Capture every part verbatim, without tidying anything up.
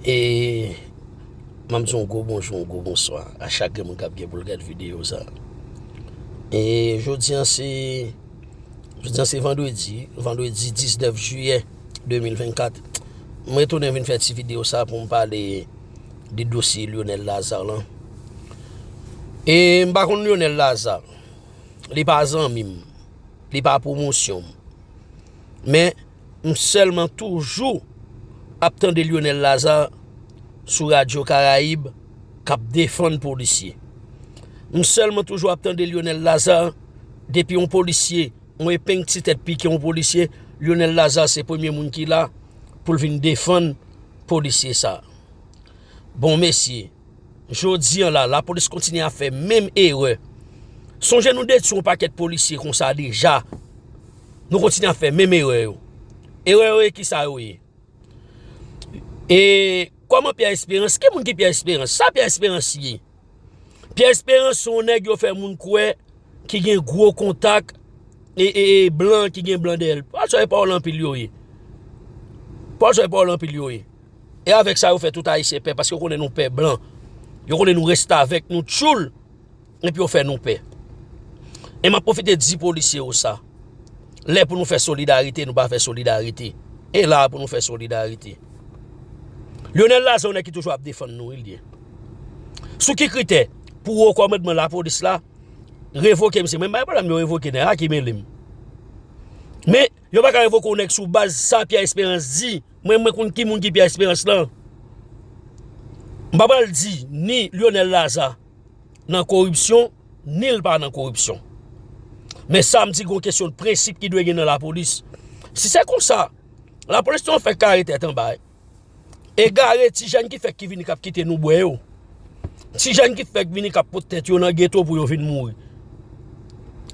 E m ap di yon gwo bonjou, yon gwo bonswa a chak grenn moun k ap gen pou l gade videyo sa. E jodi a se, jodi a se vandredi, vandredi diznèf jiyè de mil vennkat. M retounen vin fè ti videyo sa pou m pale de dosye Lionel Lazarre lan. E m pa konn Lionel Lazarre. Li pa zanmi m. Li pa pwomosyon m. Men, m sèlman toujou ap tande Lionel Lazarre sou Radyo Karayib k ap defann polisye. M sèlman toujou ap tande Lionel Lazarre, depi yon polisye, yon epeng ti tèt pike yon polisye, Lionel Lazarre se premye moun ki la pou l vin defann polisye sa. Bon, mesye, jodi a la, lapolis kontinye ap fè menm erè. Sonje nou detwi yon pakèt polisye konsa deja. Nou kontinye ap fè menm erè yo. Erè yo ye kisa yo ye? E kòman Pierre Espérance? Ki moun ki Pierre Espérance? Sa Pierre Espérance ye? Pierre Espérance se yon nèg yo fè moun kwè ki gen gwo kontak e, e, e blan, ki gen blan dèyè l. Pawòl sa yo, pawòl anpil yo ye. Pawòl sa yo, pawòl anpil yo ye. E avèk sa, yo fè tout Ayisyen pè, paske yo konnen nou pè blan. Yo konnen nou restavèk, nou tchoul. Epi yo fè nou pè. E m ap pwofite di polisye yo sa. Lè pou nou fè solidarite, nou pa fè solidarite. E la pou nou fè solidarite. Lionel Lazarre, yon nèg ki toujou ap defann nou, wi, li ye. Sou ki kritè? Pou wo kòmandman lapolis la revoke misye. Mwen, m pa gen pwoblèm yo revoke nèg la, ki mele m. Men, yo pa ka revoke yon nèg sou baz sa Pierre Espérance di. Mwen, mwen konn ki moun ki Pierre Espérance lan. M pa pral di ni Lionel Lazarre nan koripsyon, ni l pa nan koripsyon. Men sa m di, gon kesyon de prensip ki dwe gen nan lapolis. Si se konsa, lapolis te yon fèk kare tèt anba. Egare, ti jèn ki fèk ki vini k ap kite nou bwè yo. Ti jèn ki fèk vini k ap pot tèt yo nan geto pou yo vin mouri.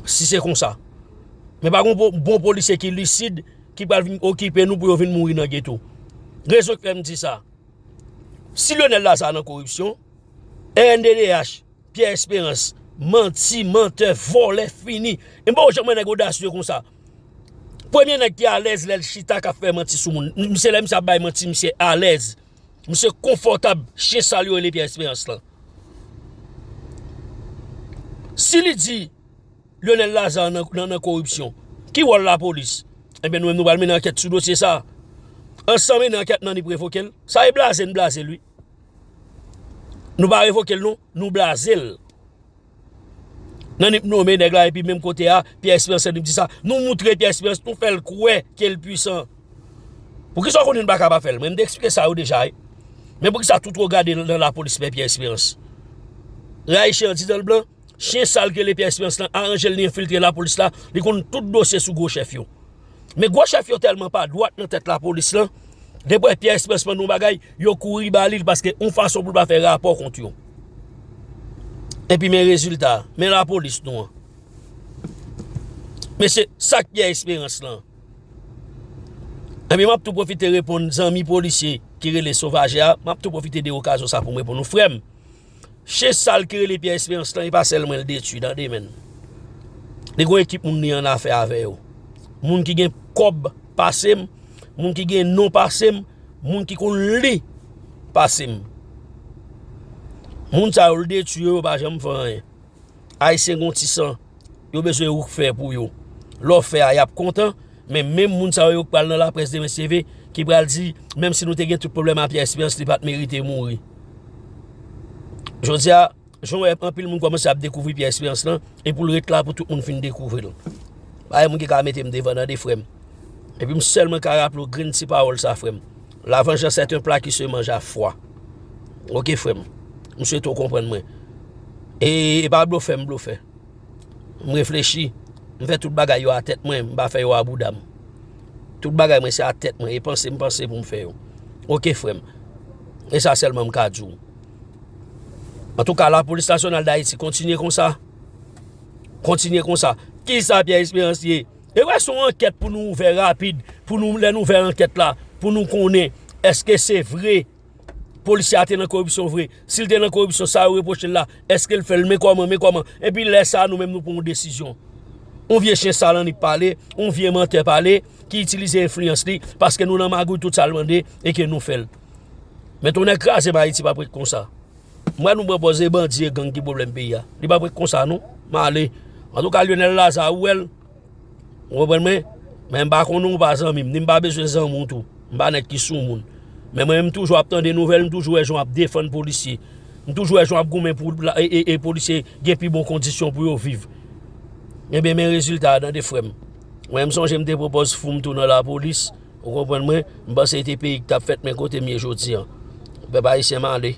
Si se konsa. Men pa gon po-, bon polisye ki lisid, ki pral vin okipe nou pou yo vin mouri nan geto. Rezon k fè m di sa. Si Lionel Lazarre nan koripsyon, R N D D H, Pierre Espérance, manti, mantè, vòlè fini. E m pa janm wè nèg odasye konsa. Premye nèg ki alèz lè l chita k ap fè manti sou moun. Misye, lè misye ap bay manti, misye alèz. Misye konfòtab, chen sal yo rele Pierre Espérance lan. Si li di Lionel Lazarre nan, nan, nan koripsyon, ki wòl lapolis? Ebyen, nou menm, nou pral mennen ankèt sou dosye sa. Ansanm mennen ankèt, Nanip revoke l. Sa e blaze n blaze l, wi. Nou pa revoke l, non. Nou blaze l. Nanip nonmen nèg la, epi menm kote a, Pierre Espérance Nanip di sa. Nou moutre Pierre Espérance, nou fè l kwè ke l pwisan. Poukisa w konnen n pa ka pa fè l? Mwen, m te eksplike sa yo deja, wi. Men poukisa tout wo gade nan lapolis pè Pierre Espérance? Rayi chen an ti dan l blan. Chen sal ki rele Pierre Espérance lan aranje l, li enfiltre lapolis la, li konn tout dosye sou gwo chèf yo. Men gwo chèf yo tèlman pa dwat nan tèt lapolis lan, depi Pierre Espérance mande yon bagay, yo kouri ba li l paske yon fason pou l pa fè rapò kont yo. Epi men rezilta, men lapolis nou an. Men se sa k Pierre Espérance lan. Epi m ap tou pwofite reponn zanmi polisye ki rele Sovaje a, m ap tou pwofite de okazyon sa pou m reponn ou, frè m. Chen sal ki rele Pierre Espérance lan, e pa sèl mwen l detwi, tande men. Li gon ekip moun li annafè avè yo. Moun ki gen kòb pase m, moun ki gen non pase m, moun ki konn li pase m. Moun sa yo l detwi yo, yo pa janm fè anyen. Ayisyen gon ti san, yo bezwen ou k fè pou yo. Lè w fè a, y ap kontan, men menm moun sa yo, yo k pral nan laprès demen se vre, ki pral di, menm si nou te gen tout pwoblèm a Pierre Espérance, li pa t merite mouri. Jodi a, jan w wè anpil moun kòmanse ap dekouvri Pierre Espérance lan, e pou l ret la pou tout moun fin dekouvri l. Pa gen moun ki ka mete m devan nan de frè m. Epi m sèlman ka raple w grenn ti pawòl sa, frè m. La vengeance est un plat qui se mange à froid. Oke, frè m. M swete w konprann mwen. E, e pa blofè m blofè. M reflechi. M fè tout bagay yo a tèt mwen. M pa fè yo a bouda m. Tout bagay mwen se a tèt mwen. E panse m panse pou m fè yo. Oke, frè m. E sa sèlman m ka di w. Antouka, Lapolis Nasyonal Dayiti, kontinye konsa. Kontinye konsa. Kisa Pierre Espérance ye? E wè, se yon ankèt pou nou ouvè rapid, pou nou, lè nou ouvè ankèt la, pou nou konnen èske se vre polisye a te nan koripsyon vre. Si l te nan koripsyon, sa yo repwoche l la, èske l fè l? Men kòman, men kòman? Epi lè sa a, nou menm nou pran yon desizyon. Yon vye chen sal annik pale, yon vye mantè pale, ki itilize enfliyans li, paske nou nan magouy tout sa l mande e ke nou fè l. Men tonnè kraze m, Ayiti p ap ret konsa. M wè nou pran pòz e bandi e gang ki pwoblèm peyi a. Li p ap ret konsa non. M ale. Antouka, Lionel Lazarre, ou wè l. Ou konprann mwen? Men m pa konnen w pa zanmi m, ni m pa bezwen zanmi w tou. M pa nèg ki sou moun. Men mwen, m toujou ap tande nouvèl, m toujou wè jan w ap defann polisye. M toujou wè jan w ap goumen pou la- e, e, e polisye gen pi bon kondisyon pou yo viv. Ebyen, men rezilta a, tande frè m. Mwen, m sonje m te pran pòz fou m tou nan lapolis. Ou konprann mwen? M panse se te peyi k t ap fèt, men kote m ye jodi an. Pèp ayisyen, m ale.